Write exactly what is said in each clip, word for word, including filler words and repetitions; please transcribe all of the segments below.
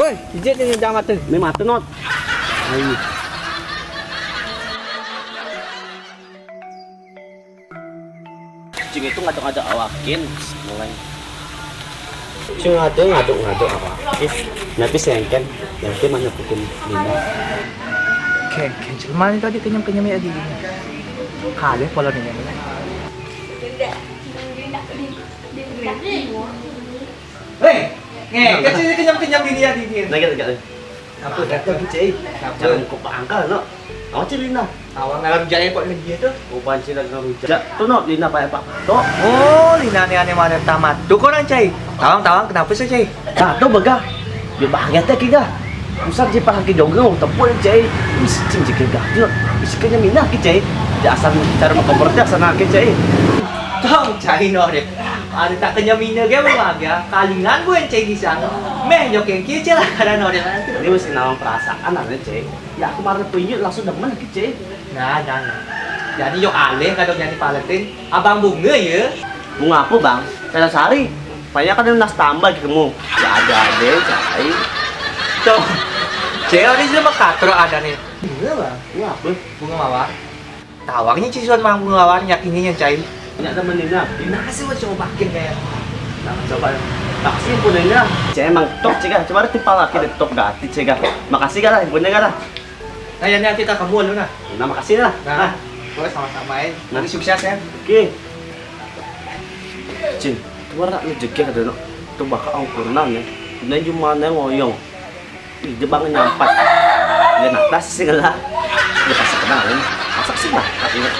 Woi, ijik ni jangan mata. Ni mata not. Ayo. Cing itu ngaduk-ngaduk awakin mulai. Cing ngaduk-ngaduk-ngaduk awakin. Nanti sengken, nanti mana kukum lima. Ken, ken, cuman tadi kenyam-kenyam ya di. Kalah pola ni. Hei, ngeket sih kenyam-kenyam ini ya di. Nah, gitu, gitu. Apa kata Cai? Apa? Jangan kau pangkal, no. Awak cili nah. Awak ngalam jaya kok lagi tu? Upan cili ngalam jaya. Tu no, Lina payah pak. Tu. Oh, Lina ni aneh mana tamat. Tu kau orang Cai. Tawang, tawang, kenapa sih Cai? Nah, tu begah. Dia bahagia tak kira. Usah je pakai jogging, oh, tempuh dia Cai. Mesti je kira. Dia mesti kena minah ke Cai. Dia asal cara makan berarti asal nak ke Cai. Tong Cai no deh. Ada tak kena minah ke bahagia. Kalingan pun Cai di sana. Meh jogging kecil lah kadang no deh. Dia mesti nawang perasaan ada Cai. Ya, aku marah punya langsung demen ke, Cai. Nah, nah, nah. Jadi yo alih kadang jadi paletin. Abang bunga ya. Bunga apa, Bang? Kena sari. Banyak kan nas tambah gitu mu. Ya ada ada, Cai. Tuh. Cai ini sudah mekatro ada nih. Bunga, Bang. Bunga apa? Bunga mawar. Tawarnya cisuan mang bunga mawar nyak ini yang Cai. Nyak temen ini. Nah, kasih mau coba pakai kayak. Nah, coba. Taksi pun ini. Cai emang tok cika. Coba timpal lagi di tok gati cika. Makasih kan lah, punya kan lah. Nah, ya, ini kita kamu lu nah. Nah, makasih lah. Nah, nah. Gue sama-sama ya. Nah. Jadi sukses ya. Oke. Cing, keluar nak rezeki ada nak. Tu bakal angkuran ya. Nah, cuma nang ngoyong. Ih, dia bangun nyampat. Dia natas sih lah. Dia pasti kenal ini. Masak sih lah katanya.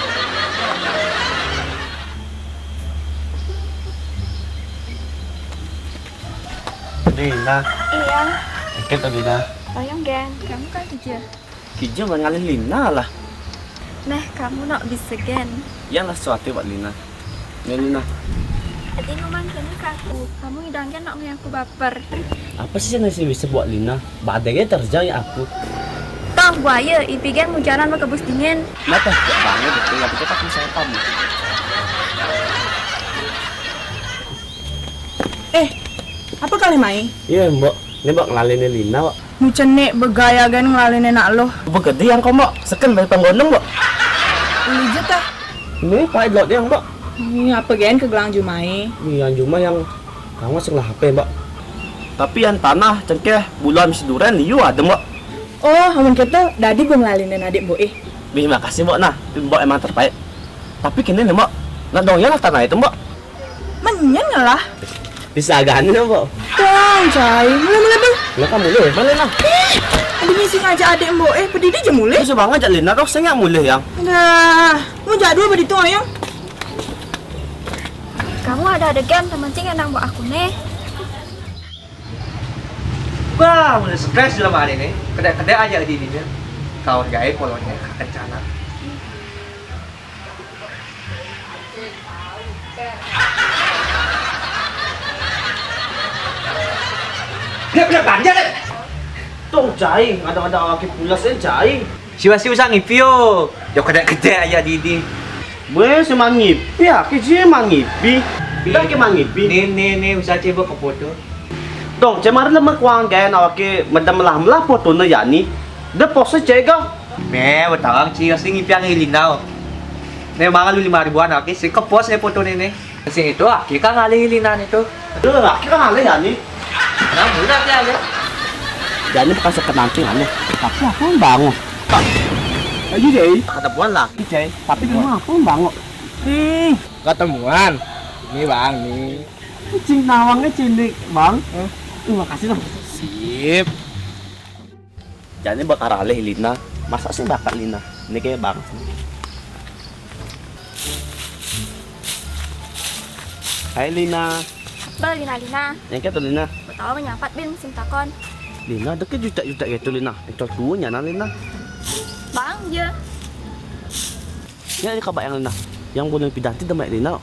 Dina. Iya. Oke tuh Dina. Oyong gen, kamu kan kerja. Kija ngalih Lina lah. Nah, kamu nak bisa gen. Yang lah sesuatu buat Lina. Ni Lina. Adi ngomong kini ke aku. Kamu idang gen nak ngomong aku baper. Apa sih yang masih bisa buat Lina? Badai terjang ya aku. Toh buaya, ipi gen mujaran berkebus dingin. Kenapa? Banget betul. Tapi tetap saya kamu. Eh, apa kali mai? Iya, Mbok. Ini Mbok ngelalini Lina, Mbok. Nu cenik begaya gen ngelalini nak lo. Begede yang kok, Mbok. Seken balik penggonong, Mbok. Uli je tah. Ini pakai blok dia, Mbok. Ini apa gen ke gelang jumai? Ini yang jumai yang kamu sing lah H P, Mbok. Tapi yang tanah cengkeh bulan mesti duren, iyo ada, Mbok. Oh, amun kita dadi gue ngelalinin adik Mbok eh. Terima kasih, Mbok. Nah, Mbok emang terbaik. Tapi kini nih, Mbok. Nak dong ya lah tanah itu, Mbok. Menyen lah. Bisa agak anu, Mbok. Wah, Cai. Mulai, mulai, Bang. Nah, kamu mulai. Mana nah? Eh, ada misi ngajak adik Mbok eh, pedidi je mulai. Bisa banget ajak Lina, toh saya mulai yang. Dah, mau jadwal apa itu, Ayang? Kamu ada adegan teman cing yang nang buat aku nih. Wah, mulai stres dalam hari ini. Kedek-kedek aja di ini. Kawan gaib polonnya kencana. Dia bener banjar deh. Tong Cai, ada-ada laki pulas eh Cai. Siwa si usah ngipi yo. Yo kedek-kedek aja di ini. Gue cuma ngipi, aku sih emang ngipi. Dah ke emang ngipi. Nih, nih, nih, usah coba ke foto. Dong, cemar le mekuang kayak awak ke medem lah melah foto ne yani. De pose cega. Meh, betawang ci, pasti ngipi ang ilinau. Nih, mangan lu lima ribuan, oke, sih ke pos nih foto nih, nih. Sing itu, oke, kan ngalih ilinan itu. Aduh, oke, kan ngalih yani. Nah, mudah ya, ya. Yani bekas sekenanting aneh. Tapi aku bangun. Ayo deh. Kata buan lah. Cai, tapi di rumah aku bangun. Hmm, ketemuan. Nih, Bang, nih. Cing nawangnya cilik, Bang. Hah? Terima kasih, Bang. Sip. Jadi bakal alih Lina. Masa sih bakat Lina? Ini kayak Bang. Hai, Lina. Bel, Lina, Lina. Yang kayak tuh, Lina. Betawa nyampat bin musim takon. Lina, deket juta-juta gitu, Lina. Itu tuanya, nah, Lina. Bang, je. Nya, ini kabak yang Lina. Yang bulan pidanti demek Lina.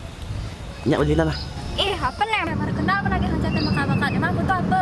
Nya Lina nah. Ih, apa nih? Memang kenal menagih hajatan bakat-bakat. Emang aku tuh apa?